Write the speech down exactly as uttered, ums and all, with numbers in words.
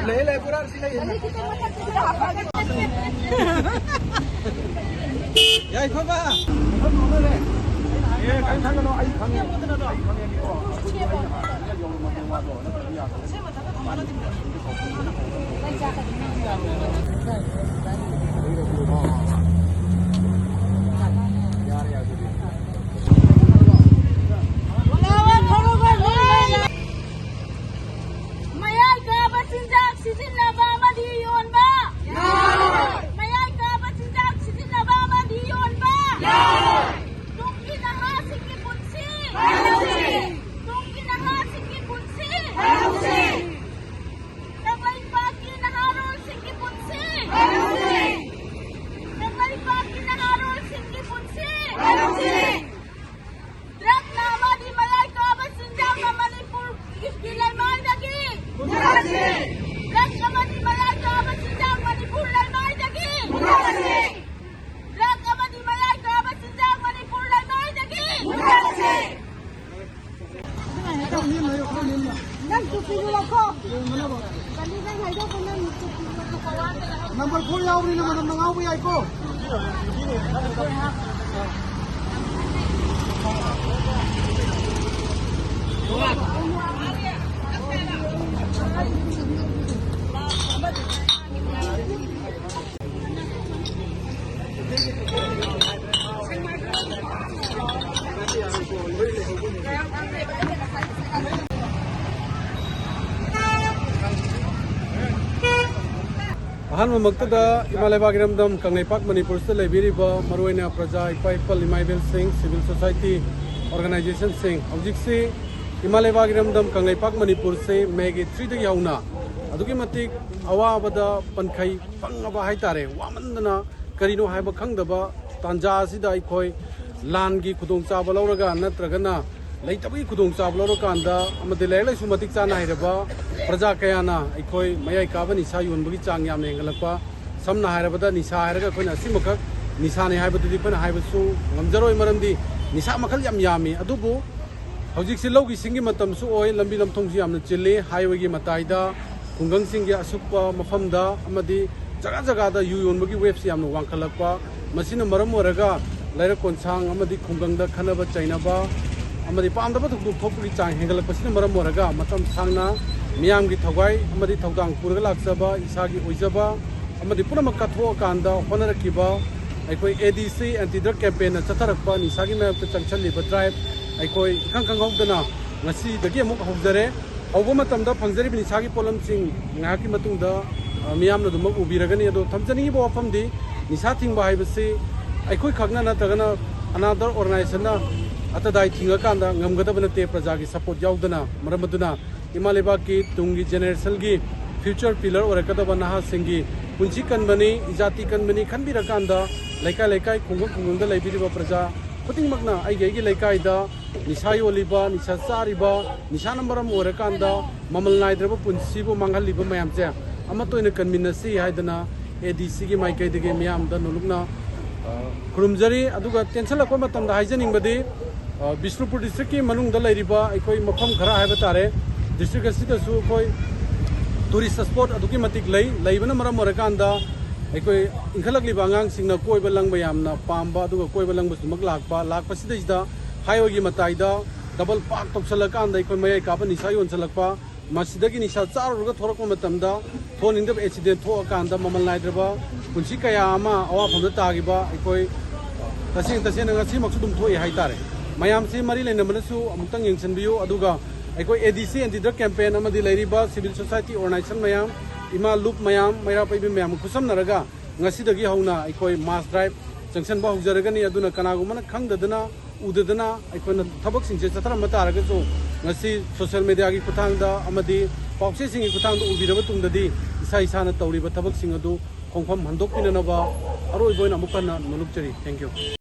ꯂꯩ, ꯂꯩ, ꯄꯨꯔꯥ ꯁꯤ ꯂꯩ꯫ ꯌꯥꯏꯐꯕ꯫ ꯑꯦ, ꯀꯔꯤꯝ ꯈꯟꯒꯅꯣ, ꯑꯩ ꯈꯪꯉꯦ꯫ ꯑꯩ ꯈꯪꯉꯦ꯫ ꯃꯌꯥꯏ ꯀꯥꯕ ꯆꯤꯟꯖꯥꯛ ꯁꯤꯖꯤꯟꯅꯕ ꯑꯃꯗꯤ ꯌꯣꯟꯕ꯫ ꯃꯌꯥꯏ ꯀꯥꯕ ꯆꯤꯟꯖꯥꯛ ꯁꯤꯖꯤꯟꯅꯕ ꯑꯃꯗꯤ ꯌꯣꯟꯕ꯫ ꯇꯨꯡꯒꯤ ꯅꯍꯥꯁꯤꯡꯒꯤ ꯄꯨꯟꯁꯤ꯫ ꯇꯨꯡꯒꯤ ꯅꯍꯥꯁꯤꯡꯒꯤ ꯄꯨꯟꯁꯤ꯫ ꯀꯪꯂꯩꯄꯥꯛꯀꯤ ꯅꯍꯥꯔꯣꯜꯁꯤꯡꯒꯤ ꯄꯨꯟꯁꯤ꯫ ꯀꯪꯂꯩꯄꯥꯛꯀꯤ ꯅꯍꯥꯔꯣꯜꯁꯤꯡꯒꯤ ꯄꯨꯟꯁꯤ꯫ ꯗ꯭ꯔꯒꯅ ꯑꯃꯗꯤ ꯃꯌꯥꯏ ꯀꯥꯕ ꯆꯤꯟꯖꯥꯛꯅ ꯃꯅꯤꯄꯨꯔꯒꯤ ꯂꯩꯃꯥꯏꯗꯒꯤ꯫ ꯗ꯭ꯔꯒ ꯑꯃꯗꯤ ꯃꯌꯥꯏ ꯀꯥꯕ ꯆꯤꯟꯖꯥꯛ ꯃꯅꯤꯄꯨꯔ ꯂꯩꯃꯥꯏꯗꯒꯤ꯫ ꯗ꯭ꯔꯒ ꯑꯃꯗꯤ ꯃꯌꯥꯏ ꯀꯥꯕ ꯆꯤꯟꯖꯥꯛ ꯃꯅꯤꯄꯨꯔ ꯂꯩꯃꯥꯏꯗꯒꯤ꯫ ꯅꯪ ꯇꯨꯄꯤꯗꯨ ꯂꯧꯊꯣꯛ꯫ ꯀꯜꯂꯤ, ꯅꯪ ꯍꯥꯏꯗꯣꯛꯄ ꯅꯪ ꯇꯨꯄꯤꯗꯨ ꯂꯧꯊꯣꯛ꯫ ꯅꯝꯕꯔ ꯐꯣꯔ ꯌꯥꯎꯕꯅꯤꯅ ꯃꯅꯝ ꯉꯥꯎꯕ ꯌꯥꯏꯀꯣ꯫ ꯑꯍꯥꯟꯕꯃꯛꯇꯗ ꯏꯃꯥ ꯂꯩꯕꯥꯛ ꯏꯔꯝꯗꯝ ꯀꯪꯂꯩꯄꯥꯛ ꯃꯅꯤꯄꯨꯔꯁꯤꯗ ꯂꯩꯕꯤꯔꯤꯕ ꯃꯔꯨꯑꯣꯏꯅ ꯄ꯭ꯔꯖꯥ, ꯏꯄꯥ ꯏꯄꯜ, ꯏꯃꯥ ꯏꯕꯦꯜꯁꯤꯡ, civil society organizationꯁꯤꯡ, ꯍꯧꯖꯤꯛꯁꯤ ꯏꯃꯥ ꯂꯩꯕꯥꯛ ꯏꯔꯝꯗꯝ ꯀꯪꯂꯩꯄꯥꯛ ꯃꯅꯤꯄꯨꯔꯁꯤ ꯃꯦꯒꯤ ꯊ꯭ꯔꯤꯗꯒꯤ ꯍꯧꯅ ꯑꯗꯨꯛꯀꯤ ꯃꯇꯤꯛ ꯑꯋꯥꯕꯗ ꯄꯟꯈꯩ ꯐꯪꯉꯕ ꯍꯥꯏꯇꯥꯔꯦ꯫ ꯋꯥꯃꯟꯗꯅ ꯀꯔꯤꯅꯣ ꯍꯥꯏꯕ ꯈꯪꯗꯕ ꯇꯥꯟꯖꯥ ꯑꯁꯤꯗ ꯑꯩꯈꯣꯏ ꯂꯥꯟꯒꯤ ꯈꯨꯗꯣꯡꯆꯥꯕ ꯂꯧꯔꯒ ꯅꯠꯇ꯭ꯔꯒꯅ ꯂꯩꯇꯕꯒꯤ ꯈꯨꯗꯣꯡꯆꯥꯕ ꯂꯧꯔꯀꯥꯟꯗ ꯑꯃꯗꯤ ꯂꯥꯏꯔꯤꯛ ꯂꯥꯏꯁꯨ ꯃꯇꯤꯛ ꯆꯥꯅ ꯍꯩꯔꯕ ꯄ꯭ꯔꯖꯥ ꯀꯌꯥꯅ ꯑꯩꯈꯣꯏ ꯃꯌꯥꯏ ꯀꯥꯕ ꯅꯤꯁꯥ ꯌꯣꯟꯕꯒꯤ ꯆꯥꯡ ꯌꯥꯝꯅ ꯍꯦꯟꯒꯠꯂꯛꯄ, ꯁꯝꯅ ꯍꯥꯏꯔꯕꯗ ꯅꯤꯁꯥ ꯍꯥꯏꯔꯒ ꯑꯩꯈꯣꯏꯅ ꯑꯁꯤꯃꯈꯛ ꯅꯤꯁꯥꯅꯤ ꯍꯥꯏꯕꯗꯨꯗꯤ ꯑꯩꯈꯣꯏꯅ ꯍꯥꯏꯕꯁꯨ ꯉꯝꯖꯔꯣꯏ, ꯃꯔꯝꯗꯤ ꯅꯤꯁꯥ ꯃꯈꯜ ꯌꯥꯝ ꯌꯥꯝꯃꯤ꯫ ꯑꯗꯨꯕꯨ ꯍꯧꯖꯤꯛꯁꯤ ꯂꯧꯒꯤ ꯁꯤꯡꯒꯤ ꯃꯇꯝꯁꯨ ꯑꯣꯏ, ꯂꯝꯕꯤ ꯂꯝꯊꯣꯡꯁꯨ ꯌꯥꯝꯅ ꯆꯤꯜꯂꯤ꯫ ꯍꯥꯏꯋꯦꯒꯤ ꯃꯇꯥꯏꯗ, ꯈꯨꯡꯒꯪꯁꯤꯡꯒꯤ ꯑꯁꯨꯛꯄ ꯃꯐꯝꯗ ꯑꯃꯗꯤ ꯖꯒꯥ ꯖꯒꯥꯗ ꯌꯨ ꯌꯣꯟꯕꯒꯤ ꯋꯦꯕꯁꯤ ꯌꯥꯝꯅ ꯋꯥꯡꯈꯠꯂꯛꯄ, ꯃꯁꯤꯅ ꯃꯔꯝ ꯑꯣꯏꯔꯒ ꯂꯩꯔꯛ ꯀꯣꯟꯁꯥꯡ ꯑꯃꯗꯤ ꯈꯨꯡꯒꯪꯗ ꯈꯠꯅꯕ ꯆꯩꯅꯕ ꯑꯃꯗꯤ ꯄꯥꯝꯗꯕ ꯊꯧꯗꯣꯛ ꯊꯣꯛꯄꯒꯤ ꯆꯥꯡ ꯍꯦꯟꯒꯠꯂꯛꯄꯁꯤꯅ ꯃꯔꯝ ꯑꯣꯏꯔꯒ ꯃꯇꯝ ꯁꯥꯡꯅ ꯃꯤꯌꯥꯝꯒꯤ ꯊꯋꯥꯏ ꯑꯃꯗꯤ ꯊꯧꯗꯥꯡ ꯄꯨꯔꯒ ꯂꯥꯛꯆꯕ, ꯏꯁꯥꯒꯤ ꯑꯣꯏꯖꯕ ꯑꯃꯗꯤ ꯄꯨꯝꯅꯃꯛ ꯀꯠꯊꯣꯛꯑꯀꯥꯟꯗ ꯍꯣꯠꯅꯔꯛꯈꯤꯕ ꯑꯩꯈꯣꯏ ꯑꯦ ꯗꯤ ꯁꯤ ꯑꯦꯟꯇꯤ ꯗ꯭ꯔꯒ ꯀꯦꯝꯄꯦꯟꯅ ꯆꯠꯊꯔꯛꯄ ꯅꯤꯁꯥꯒꯤ ꯃꯥꯌꯣꯛꯇ ꯆꯪꯁꯤꯜꯂꯤꯕ ꯗ꯭ꯔꯥꯏꯕ ꯑꯩꯈꯣꯏ ꯏꯈꯪ ꯈꯪꯍꯧꯗꯅ ꯉꯁꯤꯗꯒꯤ ꯑꯃꯨꯛ ꯍꯧꯖꯔꯦ꯫ ꯍꯧꯕ ꯃꯇꯝꯗ ꯐꯪꯖꯔꯤꯕ ꯅꯤꯁꯥꯒꯤ ꯄꯣꯠꯂꯝꯁꯤꯡ ꯉꯥꯏꯍꯥꯛꯀꯤ ꯃꯇꯨꯡꯗ, ꯑ, ꯃꯤꯌꯥꯝꯅ ꯑꯗꯨꯃꯛ ꯎꯕꯤꯔꯒꯅꯤ꯫ ꯑꯗꯣ ꯊꯝꯖꯅꯤꯡꯉꯤꯕ ꯋꯥꯐꯝꯗꯤ, ꯅꯤꯁꯥ ꯊꯤꯡꯕ ꯍꯥꯏꯕꯁꯤ ꯑꯩꯈꯣꯏ ꯈꯛꯅ ꯅꯠꯇ꯭ꯔꯒꯅ another organizationꯅ ꯑꯇꯗꯥꯏ ꯊꯤꯡꯉꯀꯥꯟꯗ ꯉꯝꯒꯗꯕ ꯅꯠꯇꯦ, ꯄ꯭ꯔꯖꯥꯒꯤ ꯁꯄꯣꯔꯠ ꯌꯥꯎꯗꯅ꯫ ꯃꯔꯝ ꯑꯗꯨꯅ ꯏꯃꯥ ꯂꯩꯕꯥꯛꯀꯤ ꯇꯨꯡꯒꯤ ꯖꯦꯅꯦꯔꯦꯁꯟꯒꯤ ꯐ꯭ꯌꯨꯆꯔ ꯄꯤꯂꯔ ꯑꯣꯏꯔꯛꯀꯗꯕ ꯅꯍꯥꯁꯤꯡꯒꯤ ꯄꯨꯟꯁꯤ ꯀꯟꯕꯅꯤ, ꯏꯖꯥꯇꯤ ꯀꯟꯕꯅꯤ ꯈꯟꯕꯤꯔꯀꯥꯟꯗ ꯂꯩꯀꯥꯏ ꯂꯩꯀꯥꯏ, ꯈꯨꯡꯒꯪ ꯈꯨꯡꯒꯪꯗ ꯂꯩꯕꯤꯔꯤꯕ ꯄ꯭ꯔꯖꯥ ꯈꯨꯗꯤꯡꯃꯛꯅ ꯑꯩꯒꯤ ꯑꯩꯒꯤ ꯂꯩꯀꯥꯏꯗ ꯅꯤꯁꯥ ꯌꯣꯜꯂꯤꯕ, ꯅꯤꯁꯥ ꯆꯥꯔꯤꯕ, ꯅꯤꯁꯥꯅ ꯃꯔꯝ ꯑꯣꯏꯔꯀꯥꯟꯗ ꯃꯃꯜ ꯅꯥꯏꯗ꯭ꯔꯕ ꯄꯨꯟꯁꯤꯕꯨ ꯃꯥꯡꯍꯜꯂꯤꯕ ꯃꯌꯥꯝꯁꯦ ꯑꯃꯠꯇ ꯑꯣꯏꯅ ꯀꯟꯃꯤꯟꯅꯁꯤ ꯍꯥꯏꯗꯅ ꯑꯦ ꯗꯤ ꯁꯤꯒꯤ ꯃꯥꯏꯀꯩꯗꯒꯤ ꯃꯤꯌꯥꯝꯗ ꯅꯣꯂꯨꯛꯅ, ꯑ, ꯈꯨꯔꯨꯝꯖꯔꯤ꯫ ꯑꯗꯨꯒ ꯇꯦꯟꯁꯤꯜꯂꯛꯄ ꯃꯇꯝꯗ ꯍꯥꯏꯖꯅꯤꯡꯕꯗꯤ, ꯑ, ꯕꯤꯁꯅꯨꯄꯨꯔ ꯗꯤꯁꯇ꯭ꯔꯤꯛꯀꯤ ꯃꯅꯨꯡꯗ ꯂꯩꯔꯤꯕ ꯑꯩꯈꯣꯏ ꯃꯐꯝ ꯈꯔ ꯍꯥꯏꯕ ꯇꯥꯔꯦ, ꯗꯤꯁꯇ꯭ꯔꯤꯛ ꯑꯁꯤꯗꯁꯨ ꯑꯩꯈꯣꯏ ꯇꯨꯔꯤꯁ ꯁ꯭ꯄꯣꯠ ꯑꯗꯨꯛꯀꯤ ꯃꯇꯤꯛ ꯂꯩ꯫ ꯂꯩꯕꯅ ꯃꯔꯝ ꯑꯣꯏꯔꯀꯥꯟꯗ ꯑꯩꯈꯣꯏ ꯏꯟꯈꯠꯂꯛꯂꯤꯕ ꯑꯉꯥꯡꯁꯤꯡꯅ ꯀꯣꯏꯕ ꯂꯪꯕ ꯌꯥꯝꯅ ꯄꯥꯝꯕ, ꯑꯗꯨꯒ ꯀꯣꯏꯕ ꯂꯪꯕꯁꯤꯃꯛ ꯂꯥꯛꯄ, ꯂꯥꯛꯄꯁꯤꯗꯩꯁꯤꯗ ꯍꯥꯏꯋꯦꯒꯤ ꯃꯇꯥꯏꯗ ꯗꯕꯜ ꯄꯥꯔꯛ ꯇꯧꯁꯜꯂꯀꯥꯟꯗ ꯑꯩꯈꯣꯏ ꯃꯌꯥꯏ ꯀꯥꯞꯄ ꯅꯤꯁꯥ ꯌꯣꯟꯁꯤꯜꯂꯛꯄ, ꯃꯁꯤꯗꯒꯤ ꯅꯤꯁꯥ ꯆꯥꯔꯨꯔꯒ ꯊꯣꯔꯛꯄ ꯃꯇꯝꯗ ꯊꯣꯛꯍꯟꯅꯤꯡꯗꯕ ꯑꯦꯛꯁꯤꯗꯦꯟ ꯊꯣꯛꯑꯀꯥꯟꯗ ꯃꯃꯜ ꯅꯥꯏꯗ꯭ꯔꯕ ꯄꯨꯟꯁꯤ ꯀꯌꯥ ꯑꯃ ꯑꯋꯥꯐꯝꯗ ꯇꯥꯈꯤꯕ ꯑꯩꯈꯣꯏ ꯇꯁꯦꯡ ꯇꯁꯦꯡꯅ ꯉꯁꯤꯃꯛꯁꯨ ꯑꯗꯨꯝ ꯊꯣꯛꯏ ꯍꯥꯏꯇꯥꯔꯦ꯫ ꯃꯌꯥꯝꯁꯤ ꯃꯔꯤ ꯂꯩꯅꯕꯅꯁꯨ ꯑꯃꯨꯛꯇꯪ ꯌꯦꯡꯁꯤꯟꯕꯤꯌꯨ꯫ ꯑꯗꯨꯒ ꯑꯩꯈꯣꯏ ꯑꯦ ꯗꯤ ꯁꯤ ꯑꯦꯟꯇꯤ ꯗ꯭ꯔꯒ ꯀꯦꯝꯄꯦꯟ ꯑꯃꯗꯤ ꯂꯩꯔꯤꯕ ꯁꯤꯚꯤꯜ ꯁꯣꯁꯥꯏꯇꯤ ꯑꯣꯔꯒꯅꯥꯏꯖꯦꯁꯟ ꯃꯌꯥꯝ, ꯏꯃꯥ ꯂꯨꯞ ꯃꯌꯥꯝ, ꯃꯩꯔꯥ ꯄꯥꯏꯕꯤ ꯃꯌꯥꯝ ꯈꯨꯠꯁꯝꯅꯔꯒ ꯉꯁꯤꯗꯒꯤ ꯍꯧꯅ ꯑꯩꯈꯣꯏ ꯃꯥꯁ ꯗ꯭ꯔꯥꯏꯕ ꯆꯪꯁꯤꯟꯕ ꯍꯧꯖꯔꯒꯅꯤ꯫ ꯑꯗꯨꯅ ꯀꯅꯥꯒꯨꯝꯕꯅ ꯈꯪꯗꯗꯅ, ꯎꯗꯗꯅ ꯑꯩꯈꯣꯏꯅ ꯊꯕꯛꯁꯤꯡꯁꯦ ꯆꯠꯊꯔꯝꯕ ꯇꯥꯔꯒꯁꯨ, ꯉꯁꯤ ꯁꯣꯁꯤꯌꯦꯜ ꯃꯦꯗꯤꯌꯥꯒꯤ ꯈꯨꯠꯊꯥꯡꯗ ꯑꯃꯗꯤ ꯄꯥꯎꯆꯦꯁꯤꯡꯒꯤ ꯈꯨꯠꯊꯥꯡꯗ ꯎꯕꯤꯔꯕ ꯇꯨꯡꯗꯗꯤ ꯏꯁꯥ ꯏꯁꯥꯅ ꯇꯧꯔꯤꯕ ꯊꯕꯛꯁꯤꯡ ꯑꯗꯨ ꯈꯣꯡꯐꯝ ꯍꯟꯗꯣꯛꯄꯤꯅꯅꯕ ꯑꯔꯣꯏꯕ ꯑꯣꯏꯅ ꯑꯃꯨꯛ ꯍꯟꯅ ꯅꯣꯂꯨꯛꯆꯔꯤ꯫ Thank you꯫